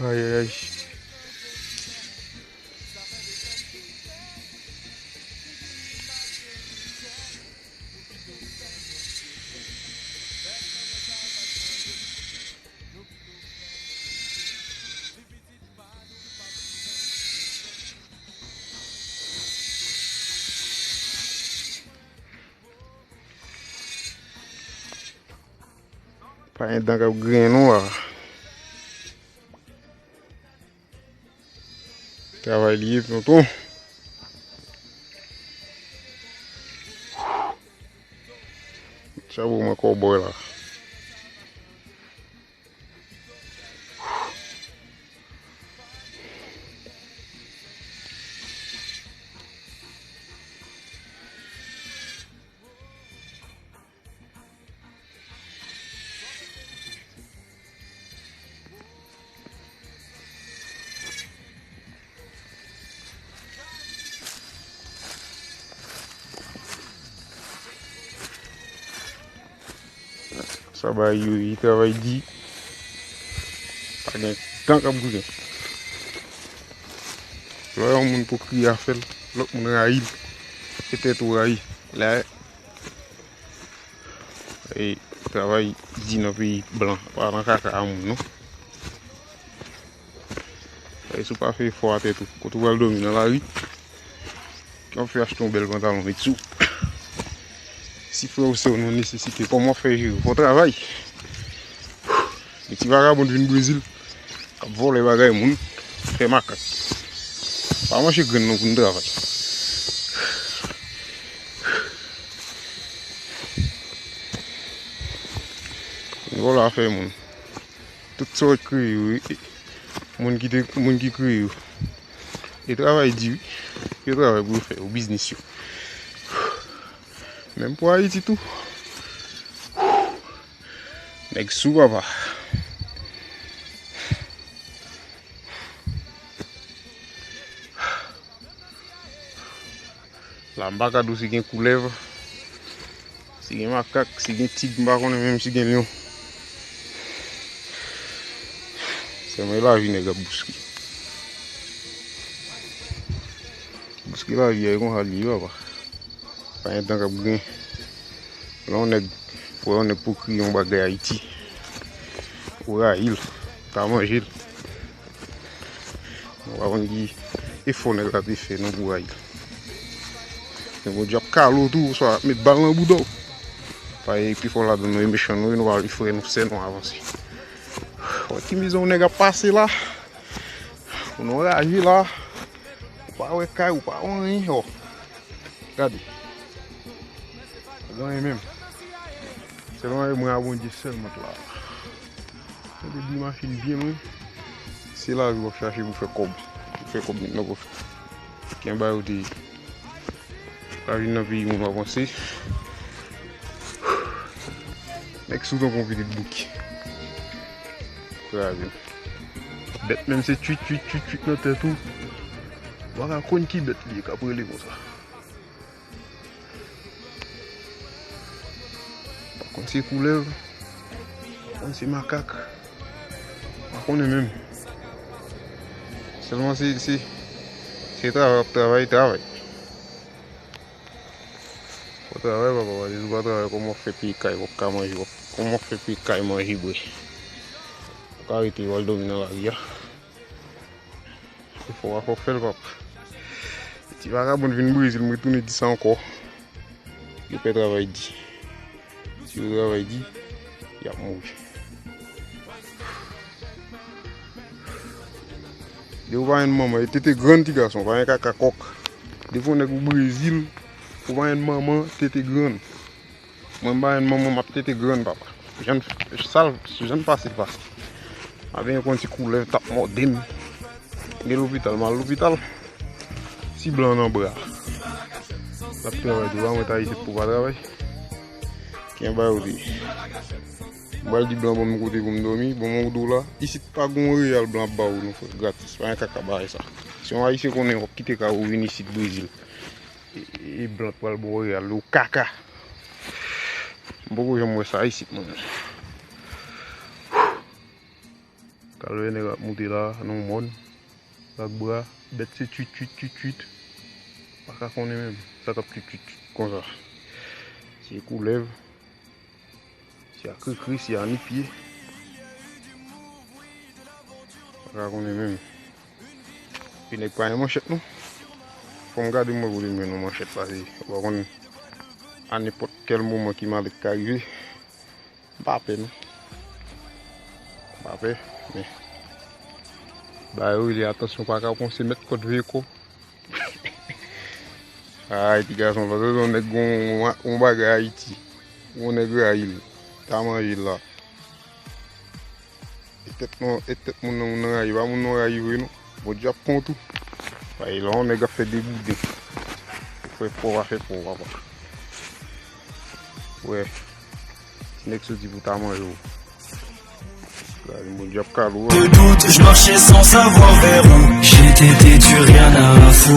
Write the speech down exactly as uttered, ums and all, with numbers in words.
Ay, ay, ay. Pa gen dan k ap griyen non la. Travay li ye, tonton. Chapo mwen kòbòy la. Sa bay yo, yo travay di. Pa gen tan k ap goumen. Lè yon moun pou kriye a fè l, lòt moun rayi l. Se tèt ou rayi. Lè E travay di nan peyi blan, pa nan kaka a moun, non. E si w pa fè efò a tèt ou, kote w pral dòmi nan lari, kòman w fè achte yon bèl pantalon met sou? Si frè w sè w nan nesesite, kòman w fè jere? Fò w travay. Gen ti vagabon vin Brezil, k ap vòlè bagay moun, fè makak. Pa manje grenn non pou n travay. Vin vòlè afè moun. Tout sa w wè k kreye yo, e, e, moun ki te, moun ki kreye yo. E travay di wi. Yo travay pou yo fè yo biznis yo. Menm pou Ayiti tou. Nèg sou papa. La m pa ka di w si gen koulèv, si gen makak, si gen tig, m pa konnen menm si gen lyon. Sèlman e lavi nèg ap bouske. Bouske lavi a, e konsa l ye papa. Pa gen tan k ap gen. Lè yon nèg, wè yon nèg pou kriye yon bagay Ayiti, ou rayi l, ou ta manje l. Ou pa konn ki efò nèg la te fè non pou rayi l. Men Bondye ap kale w tou, oswa ap met bal nan bouda w. Paske pifò ladan nou e mechan nou ye, nou pa vle frè nou, sè nou avanse. Wè ki mizè yon nèg ap pase la. Moun anraje la. Ou pa wè kay, ou pa wè anyen, ho. Gade. Pa gen anyen menm. Sèlman e mwen a Bondye sèlman k la. Mwen te di machin byen lwen. Se lavi w ap chache pou fè kòb. Pou fè kòb met nan pòch ou. Gen bagay ou te pa vin nan peyi moun w avanse. Nèg sou tankou yon pitit bouki. Kraze m. Bèt menm se twit, twit, twit, twit nan tèt ou. Ou pa ka konn ki bèt li ye k ap rele konsa. Pa konn se koulèv, pa konn se makak, pa konnen menm. Sèlman se, se, se travay w ap travay, travay. Fò w travay, papa, paske si w pa travay, kòman w fè peye kay, w ap ka manje, w ap, kòman w fè peye kay, manje, bwè? Ou ka rete, w al dòmi nan lari a. Efò a fò w fè l, papa. Ti vagabon vin Brezil, m retounen di sa ankò. Yo pè travay di. Si yo travay di, y ap mouri. Depi w pa jwenn manman, e tete grann ti gason, pa gen kaka kòk. Depi w nèg ou Brezil, ou pa jwenn manman, tete grann. Mwen m pa jwenn manman, m ap tete grann, papa. Jan, sal, jan fasil fasil. Avè yon ti koulèv t ap mòde m. Gen lopital, m al lopital. Ti blan nan bra. L ap travay tou, pa mwen ta isit pou pa travay. Kenbe yo di. M pral di blan ban m kote pou m dòmi. Bon, mwen ou do la. Isit pa gon reyal blan ap ba ou non, frè. Gratis. Pa gen kaka bagay sa. Si yon ayisyen konnen w ap kite kay ou vin isit Brezil. E, e blan pral ba w reyal ou kaka. M poko janm wè sa isit, mwen. Kalvè nèg ap moute la, nan yon mòn. Lòt bra, bèt se twit, twit, twit, twit. Pa ka konnen menm sa k ap twit, twit, twit konsa. Se koulèv, se a krikri, se a nipye. Pa ka konnen menm. Epi nèg pa gen manchèt non. Fò m gade mwen kote m jwenn yon manchèt pase. Ou pa konn a nenpòt kèl moman ki malèt ka rive. M pa pè non. M pa pè, men bagay yo rele atansyon pa ka panse mèt kòd veye kò. Ay, ti gason, paske yon nèg gon yon bagay Ayiti. Yon nèg rayi l. Ta manje l la. E tèt non, e tèt moun nan, moun nan rayi. Pa moun nan rayi vre non. Bondye ap pran w tou. Ay, la yon nèg ap fè degouden. Ou fè fò, pa fè fò, papa. Wè. Ti nèg soti pou ta manje w. Gade, Bondye ap kale w. De doute, je marchais sans savoir vers où j'étais têtu, rien à foutre.